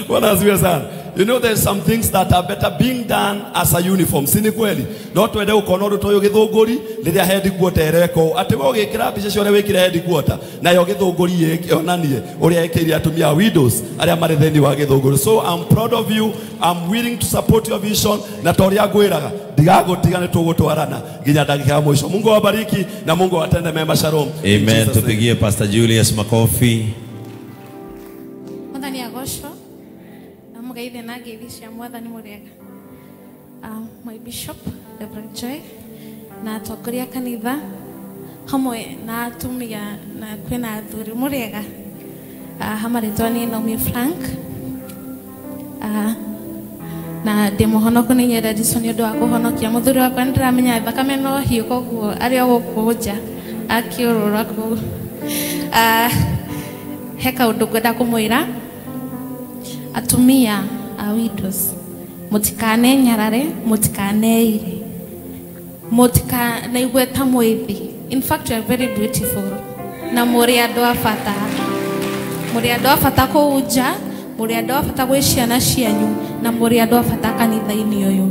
Bwana asifiwe sana. You know there's some things that are better being done as a uniform. Si ni kweli? No twende ukona undu toyo githunguri riria headquarter ereko ati we ugikira mbica cia uria wikire headquarter nayo githunguri yonanie uria ekiire atumia widows aria mari thiini wa githunguri. So I'm proud of you. I'm willing to support your vision na toria ngwiraga ndigagutiga ni tugutwarana nginya ndagika ya mwisho. Mungu awabariki na Mungu awatende mema. Shalom. Amen. Tupigie Pastor Julius makofi. Mwathani agocwo na mugeithe na ngeithi cia Mwathani murega. My bishop Reverend Joy na atongoria kanitha hamwe na atumia na kwina athuri murega. Hamaritwa ni Naomi Frank. Na ndi muhonoku ni nyenda Jesu ni undu wa kuhonokia muthuri wakwa ndiramenya thakame no hiũ koguo ari o gũkũ nja akiũrũra kũu. He kaũndũ ngwenda kũmwĩra atumia a widows, mũtikanenyarare, mũtikaneire, mũtikanaigue ta mwĩthĩ. In fact you are very beautiful na mũrĩ andũ a bata, mũrĩ andũ a bata kũu nja, mũrĩ andũ a bata gwĩ ciana cianyu na mũrĩ andũ a bata kanitha-inĩ ũyũ.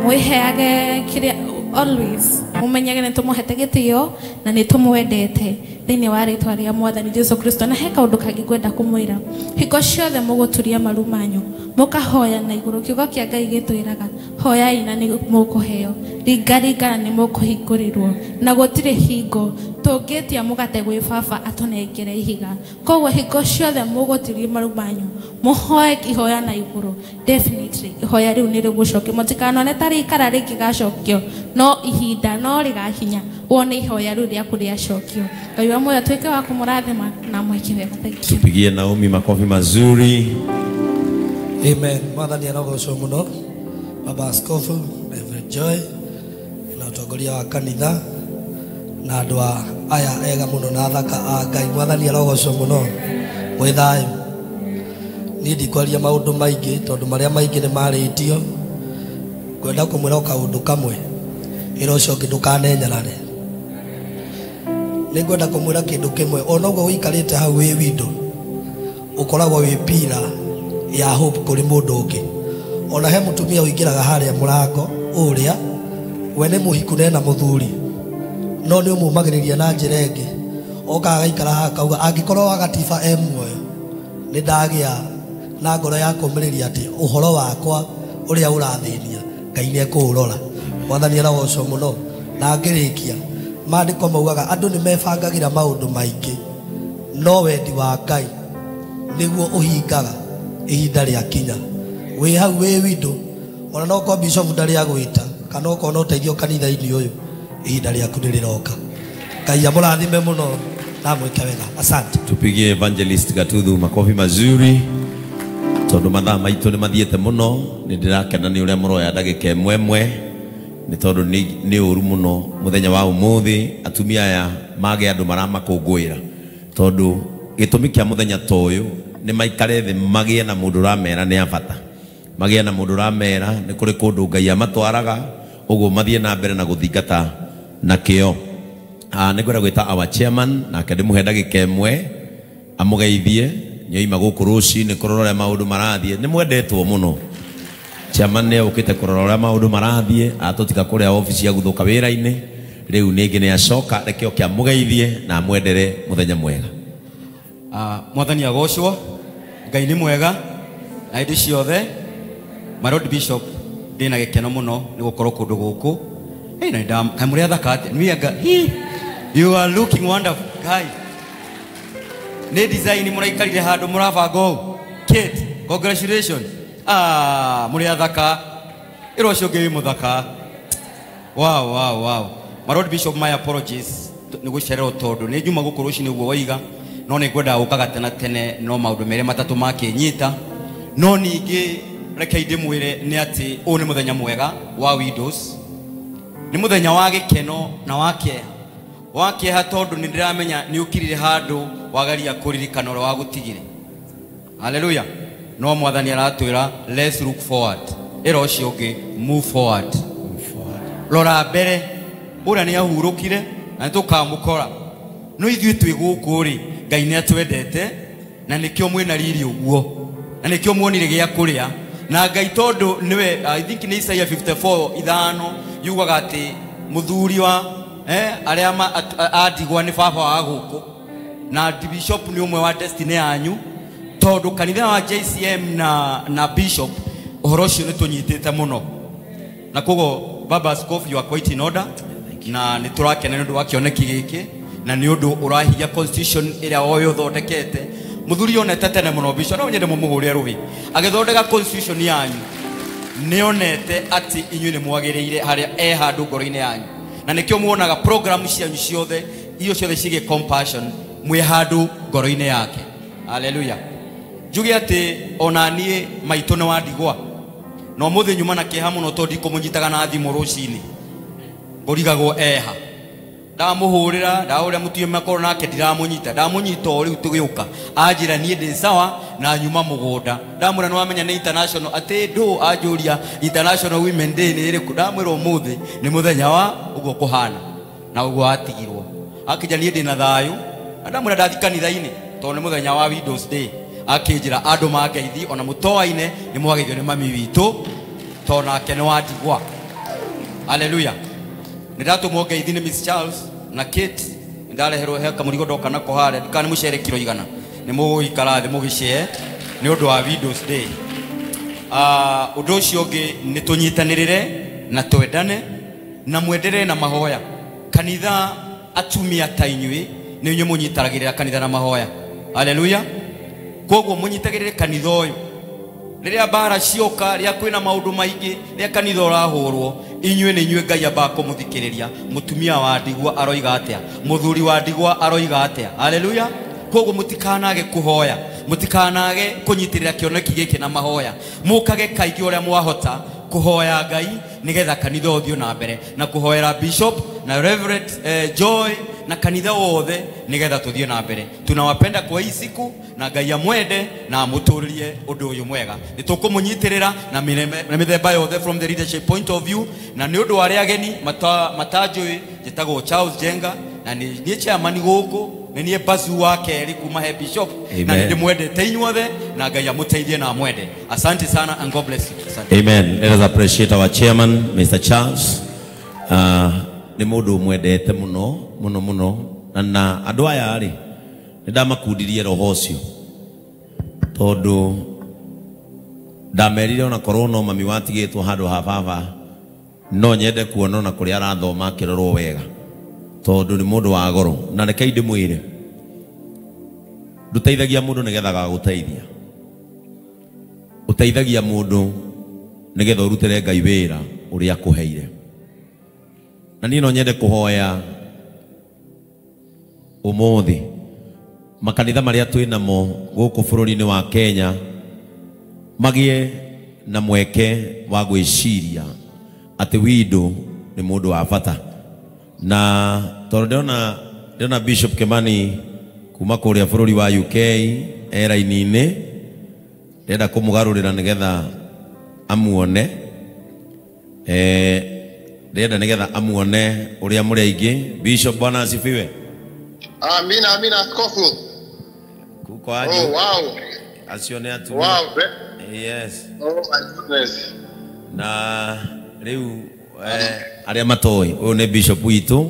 Mwĩheage kĩrĩa always mumenyage nĩ tũmũhete gĩtĩo na nĩ tũmwendete thĩinĩ wa rĩtwa rĩa Mwathani Jesu Kristo. Na he kaũndũ kangĩ ngwenda kũmwĩra, hingo ciothe mũgũturia maru manyu mũkahoya na igũrũ. Kiugo kĩa Ngai gĩtwĩraga hoyai na nĩ mũkũheo, ringaringa na nĩ mũkũhingũrĩrwo, na gũtirĩ hingo tũngĩtia mũgate gwĩ baba atũnengere ihiga. Koguo hingo ciothe mũgũturia maru manyu mũhoe ihoya na igũrũ, definitely ihoya rĩu nĩ rĩgũcokio. Mũtikanone ta rĩikara rĩngĩgacokio, no ihinda no rĩgakinya wone ihoya rĩu rĩaku rĩacokio. Ngai wa muoyo atuĩke wa kũmũrathima na mweke wega. Thank you. Tupigie Naomi makofi mazuri. Amen. Mwathani arogocwo mũno. Baba Askofu Reverend Joy na ũtongoria wa kanitha na andũ aya ega mũno na athaka a Ngai. Mwathani arogocwo mũno. Mwĩ thayũ. Niĩ ndikwaria maũndũ maingĩ tondũ marĩa maingĩ nĩ marĩtio. Ngwenda kũmwĩra o kaũndũ kamwe, ĩra ũcio ũngĩ ndũkanenyarare. Nĩngwenda kũmwĩra kĩndũ kĩmwe, ona ũguo ũikarĩte hau wĩ window ũkoragwo wĩ pira ya hope kũrĩ mũndũ ũngĩ. Ona he mũtumia ũingĩraga harĩa mũrango ũrĩa we nĩ mũhiku nena mũthuri, no nĩ ũmũmagĩrĩria na njĩra ĩngĩ. Okaga agaikara haha akauga angĩkorwo wagatiba e muoyo nĩ ndagĩa na ngoro ya kũmĩrĩria atĩ ũhoro wakwa ũrĩa ũrathĩnia Ngai nĩ ekũũrora. Mwathani arogocwo mũno. Na ngĩrĩkia, maandĩko maugaga andũ nĩ mebangagĩra maũndũ maingĩ, no wendi wa Ngai nĩguo ũhingaga ihinda rĩakinya. Wĩ hau wĩ window, ona no korwo bishop ndarĩ agwĩta kana okorwo no ũteithio kanitha-inĩ ũyũ, ihinda rĩaku nĩ rĩroka. Ngai amũrathime mũno na amwĩke wega. Asante. Tupigie Evangelist Gatuthu makofi mazuri tondu mathaa maitũ nĩ mathiĩte mũno. Nĩ ndĩrakena nĩ ũrĩa mũroya ndagĩka ĩmwe ĩmwe, nĩ tondũ nĩ ũru mũno mũthenya wa ũmũthĩ atumia aya mage andũ maramakũngũĩra, tondũ gĩtũmi kĩa mũthenya ta ũyũ nĩ maikare thĩ magĩe na mũndũ ũramera nĩ a bata, magĩe na mũndũ ũramera nĩ kũrĩ kũndũ Ngai amatwaraga, ũguo mathiĩ na mbere na gũthingata na kĩo. Nĩ ngwenda gwĩta our chairman nake ndĩmũhe ndagĩka ĩmwe amũgeithie. Nĩoima gũkũ rũcinĩ kũrora ũrĩa maũndũ marathiĩ, nĩ mwendetwo mũno. Chairman nĩ okĩte kũrora ũrĩa maũndũ marathiĩ, atũtiga kũrĩa obici ya gũthũka wĩra-inĩ, rĩu ningĩ nĩ acoka, reke oke amũgeithie na amwendere mũthenya mwega. Mwathani agocwo, Ngai nĩ mwega na hĩndĩ ciothe. My Lord Bishop, ndĩna gĩkeno mũno nĩ gũkorwo kũndũ gũkũ. Hey, na kaĩ mũrĩ athaka atĩa? Nĩ anga, hi, you are looking wonderful, guy. Nĩ design mũraikarire handũ mũrabanga ũũ. Kate, congratulations. Mũrĩ athaka. Ĩra ũcio ũngĩ wĩ mũthaka. Wow, wow, wow. My Lord Bishop, my apologies nĩ gũcererwo tondũ nĩ njuma gũkũ rũcinĩ ũguo waiga, no nĩ ngwendaga gũkaga tene tene, no maũndũ merĩ matatũ makĩnyita. No ningĩ reke ndĩmwĩre nĩ atĩ ũyũ nĩ mũthenya mwega wa widows, nĩ mũthenya wa gĩkeno na wa kĩeha. Wa kĩeha tondũ nĩ ndĩramenya nĩ ũkirire handũ wagaria kũririkana ũrĩa wagũtigire. Hallelujah. No Mwathani aratwĩra let's look forward. Ĩra ũcio ũngĩ move forward. Rora mbere, ũrĩa nĩ ahurũkire na nĩ tũkamũkora. No ithuĩ twĩ gũkũ rĩ, Ngai nĩ atwendete na nĩkĩo mwĩna riri ũguo. Na nĩkĩo muonire gĩa kũrĩa. Na Ngai tondũ nĩwe, I think nĩ Isaia 54:5 yugaga atĩ mũthuri wa arĩa andigwa nĩ baba wa gũkũ. Na bishop nĩ ũmwe wa destiny yanyu, tondũ kanitha wa JCM na bishop ũhoro ũcio nĩ tũnyitĩte mũno. Na koguo baba askofu, you are quite in order. Na nĩ tũrakena nĩ ũndũ wa kĩoneki gĩkĩ, na nĩ ũndũ ũrahiga constitution ĩrĩa oyo ũthondekete. Mũthuri onete tene mũno bishop, no nyende mũmũhũre rũhĩ. Agĩthondeka constitution yanyu, nĩonete atĩ inyuĩ nĩ mwagĩrĩire harĩa e handũ ngoro-inĩ yanyu. Na nĩkĩo muonaga program cianyu ciothe, icio ciothe ciĩgiĩ compassion, mwĩ handũ ngoro-inĩ yake. Hallelujah. Njuge atĩ ona niĩ maitũ nĩ wa ndigwa. Na ũmũthĩ nyuma na kĩeha mũno tondũ ndikũmũnyitaga na thimũ rũcinĩ. Ngũrigagwo eha. Ndamũhũrĩra, ndahũrĩra mũtumia makorwo nake ndiramũnyita. Ndamũnyita o rĩu tũgĩũka. Anjĩra niĩ ndĩ sawa na nyuma mũgũnda. Ndamwĩra nĩ wamenya nĩ international, atĩ ndũ anjũria International Women Day nĩ ĩrĩkũ. Ndamwĩra ũmũthĩ nĩ mũthenya wa ũguo kũhana na ũguo atigirwo. Akĩnjĩra niĩ ndĩ na thayũ. Na ndamwĩra ndathi kanitha-inĩ tondũ nĩ mũthenya wa Widows Day. Akĩnjĩra andũ mangeithi ona mũtoaine nĩ mwageithio nĩ mami witũ tondũ nake nĩ wa ndigwa. Hallelujah. Nĩndatũmwo ngeithi nĩ Miss Charles na Kate, nĩndareherwo he kamũrigo ndoka nako harĩa, ndikana mũcere kiro 100. Nĩ mũgũikara thĩ mũgĩcee nĩ ũndũ wa Widows Day. Ũndũ ũcio ũngĩ nĩ tũnyitanĩrĩre na twendane na mwenderee na mahoya. Kanitha atumia ta inyuĩ nĩ inyuĩ mũnyitanagĩrĩra kanitha na mahoya. Hallelujah. Koguo mũnyitagĩrĩre kanitha ũyũ. Rĩrĩa mbara cioka, rĩrĩa kwĩna maũndũ maingĩ, rĩrĩa kanitha ũrahũrwo, inyuĩ nĩ inyuĩ Ngai ambaga kũmũthikĩrĩria. Mũtumia wa ndigwa aroiga atĩa? Mũthuri wa ndigwa aroiga atĩa? Hallelujah. Koguo mũtikanage kũhoya, mũtikanage kũnyitĩrĩra kĩoneki gĩkĩ na mahoya. Mũkage kaingĩ ũrĩa mwahota kũhoya Ngai nĩgetha kanitha ũthiĩ na mbere, na kũhoera bishop na Reverend Joy na kanitha wothe nĩgetha tũthiĩ na mbere. Tunawapenda kwa hii siku na Ngai amwende na amũtũrĩrie ũndũ ũyũ mwega. Nĩ tũkũmũnyitĩrĩra na mĩthemba yothe from the leadership point of view. Na nĩ ũndũ wa arĩa ageni matanjũĩ, njĩtagwo Charles Jenga na nĩ niĩ chairman gũkũ, nĩ niĩ bazu wa kerĩ kuma he bishop. Na Amen. nĩ ndĩmwendete inyuothe na Ngai amũteithie na amwende. Asante sana and God bless you. Asante. Amen. Let us appreciate our chairman, Mr. Charles. Nĩ mũndũ ũmwendete mũno mũno mũno, na andũ aya rĩ nĩ ndamakundirie roho ũcio tondũ ndamerire ona korwo no mami watigĩtwo handũ ha baba, no nyende kuona ona kũrĩa arathoma akĩrorwo wega tondũ nĩ mũndũ wa goro. Na rekei ndĩmwĩre, ndũteithagia mũndũ nĩgetha agagũteithia, ũteithagia mũndũ nĩgetha ũrutĩre Ngai wĩra ũrĩa akũheire. Na niĩ no nyende kũhoya ũmũthĩ makanitha marĩa twĩ namo gũkũ bũrũri-inĩ wa Kenya magĩe na mweke wa gwĩciria atĩ windo nĩ mũndũ wa bata. Na tondũ ndĩrona Bishop Kimani kuma kũrĩa bũrũri wa UK e raini-inĩ, ndĩrenda kũmũgarũrĩra nĩgetha amuone. Ndĩrenda nĩgetha amuone ũrĩa mũrĩ aingĩ. Bishop, Bwana asifiwe. Amina, amina askofu. Kuko aje? Oh, wow. Acio nĩ atumia. Wow. Yes. Oh my goodness. Na rĩu arĩa matoĩ, ũyũ nĩ bishop witũ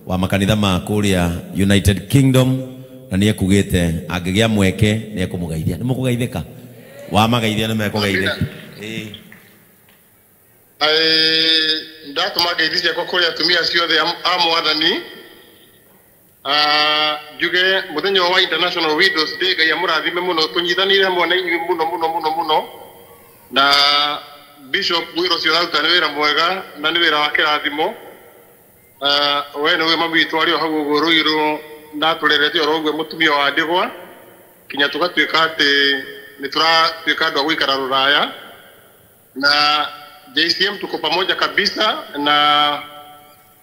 wa makanitha ma kũrĩa United Kingdom, na nĩ ekugĩte angĩgĩa mweke nĩ ekũmũgeithia. Nĩ mũkũgeithĩka? Wamageithia nĩ mekũgeithĩka. Ĩĩ. Ndatũma ngeithi ciakwa kũrĩ atumia acio othe a Mwathani. Njuge mũthenya wa International Widows Day, Ngai amũrathime mũno, tũnyitanĩire hamwe na inyuĩ mũno mũno mũno mũno. Na Bishop wĩra ũcio ũraruta nĩ wĩra mwega na nĩ wĩra wa kĩrathimo. We nĩwe mami witũ arĩ o hau ũguo Rũirũ, na atũrerete oro ũguo mũtumia wa ndigwa kinya tũgatuĩka atĩ nĩ tũratuĩka andũ a gũikara rũraya. Na JCM tuko pamoja kabisa, na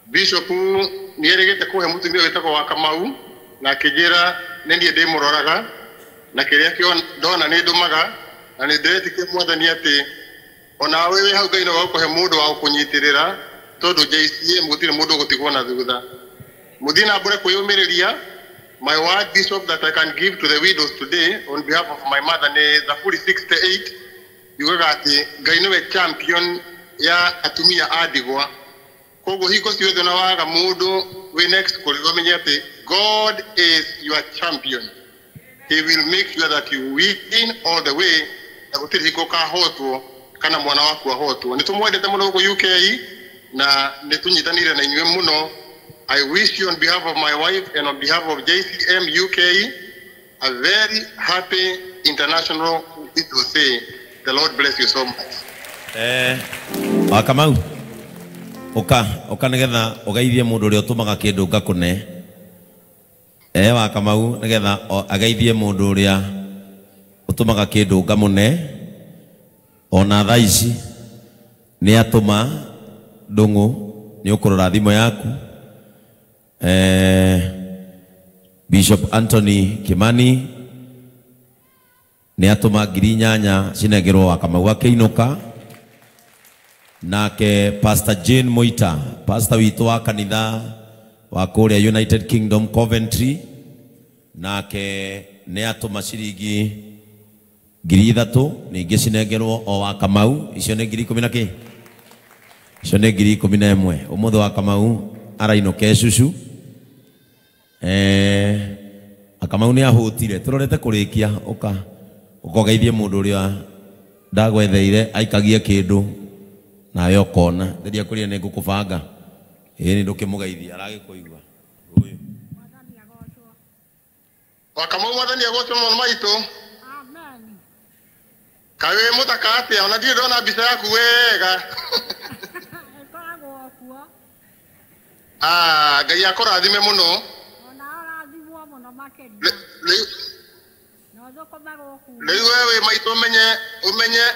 Bishop nĩ erĩgĩte kũhe mũtumia wĩtagwo wa Kamau, na akĩnjĩra nĩ niĩ ndĩmũroraga na kĩrĩa ndona nĩ ndũmaga, na nĩ ndĩretĩkia Mwathani atĩ ona wewe hau Ngai no agũkũhe mũndũ wa gũkũnyitĩrĩra, tondũ JCM gũtirĩ mũndũ ũgũtigwo na thutha. Mũthiĩ na mbere kwĩyũmĩrĩria My word, Bishop, that I can give to the widows today on behalf of my mother nĩ Zaburi 68 yugaga atĩ Ngai nĩwe champion ya atumia a ndigwa. Koguo hingo ciothe na waga mũndũ wĩ next kũrĩ ũmenye atĩ God is your champion. He will make sure that you win all the way na gũtirĩ hingo ũkahotwo kana mwana waku ahotwo. Nĩ tũmwendete mũno gũkũ UK na nĩ tũnyitanĩire na inyuĩ mũno. I wish you on behalf of my wife and on behalf of JCM UK a very happy International Widows Day. The Lord bless you so much. Wa Kamau, uka uka nigetha ugeithie mundu uria utumaga kindu ngakune. Wa Kamau nigetha ageithie mundu uria utumaga kindu ngamune. Ona thaa ici ni atuma ndungu ni ukurora thimu yaku. Bishop Anthony Kimani ni atuma 8,000 cinengerwo wa Kamau akiinuka. Nake Pastor Jane Moita, pastor witũ wa kanitha wa kũrĩa United Kingdom Coventry, nake nĩ atũma ciringi 3,000 ningĩ cinengerwo o wa Kamau. Icio nĩ 10,000 na kĩ? Icio nĩ 11,000. Ũmũthĩ wa Kamau arainũka cucu. Akamau nĩ ahũtire tũrorete kũrĩkia ũka ũkogeithie mũndũ ũrĩa ndagwetheire aikagie kĩndũ nawe ũkona rĩrĩa kũrĩa nĩ ngũkũbanga. Ĩĩ nĩ ndũkĩmũgeithia aragĩkũigua. Ũyũ Wa Kamau mwathani agocwo mũno maitũ. Amen. Kaĩ wĩ mũthaka atĩa? Ona ndirĩ ndona mbica yaku wega. Ĩkoragwo kuo. Ah, Ngai akũrathime mũno. Ona ũrathimwo mũno makĩria. Na ũthũkũme gũkũ. Rĩu we wĩ maitũ ũmenye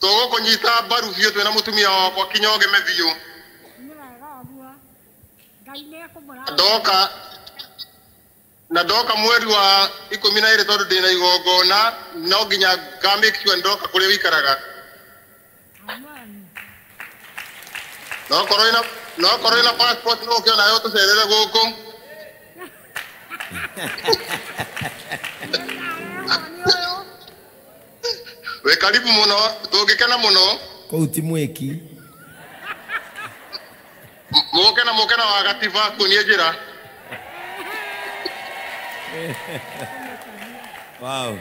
tũgũkũnyita mbaru biũ twĩna mũtumia wakwa kinya ũgime biũ. Nĩ wega ũguo. Ngai nĩ ekũmũrathima. Ndoka mweri wa 12 tondũ ndĩna igongona no nginya nga make sure ndoka kũrĩa wĩikaraga. Amen. No korwo ina passport no ũkĩona nayo tũcerere gũkũ. Wĩ karibu mũno, tũngĩkena mũno. Kũu ti mwĩki. Mũke na wa gatiba kuonie njĩra. Wow.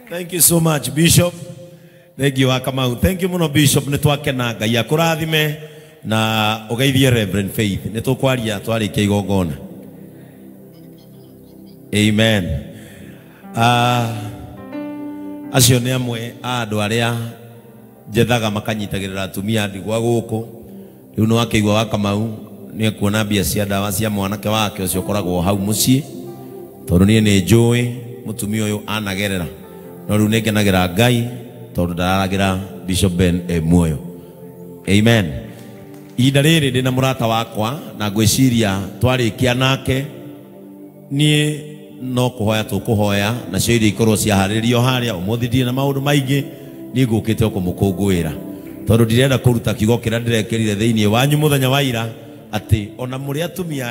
Thank you so much, Bishop. Thank you, Kamau. Thank you mũno Bishop, nĩ twakena. Ngai akũrathime na ũgeithie Reverend Faith. Nĩ tũkwaria twarĩkia igongona. Amen. Acio nĩ amwe a andũ arĩa njethaga makanyitagĩrĩra atumia ndigwa gũkũ. Rĩu nĩ wakĩigua wa Kamau nĩ ekuona mbia cia ndawa cia mwanake wake ũcio ũkoragwo hau mũciĩ, tondũ niĩ nĩ njũĩ mũtumia ũyũ anagerera, no rĩu nĩ ngenagĩra Ngai tondũ ndararagĩra Bishop Ben e muoyo. Amen. Ihinda rĩrĩ ndĩna mũrata wakwa na ngwĩciria twarĩkia nake niĩ no kũhoya tũkũhoya nacio iria ikorwo ciaharĩrio harĩa. Ũmũthĩ ndirĩ na maũndũ maingĩ, niĩ ngũkĩte o kũmũkũngũĩra tondũ ndirenda kũruta kiugo kĩrĩa ndĩrekĩrire thĩinĩ wanyu mũthenya wa ira atĩ ona mũrĩ atumia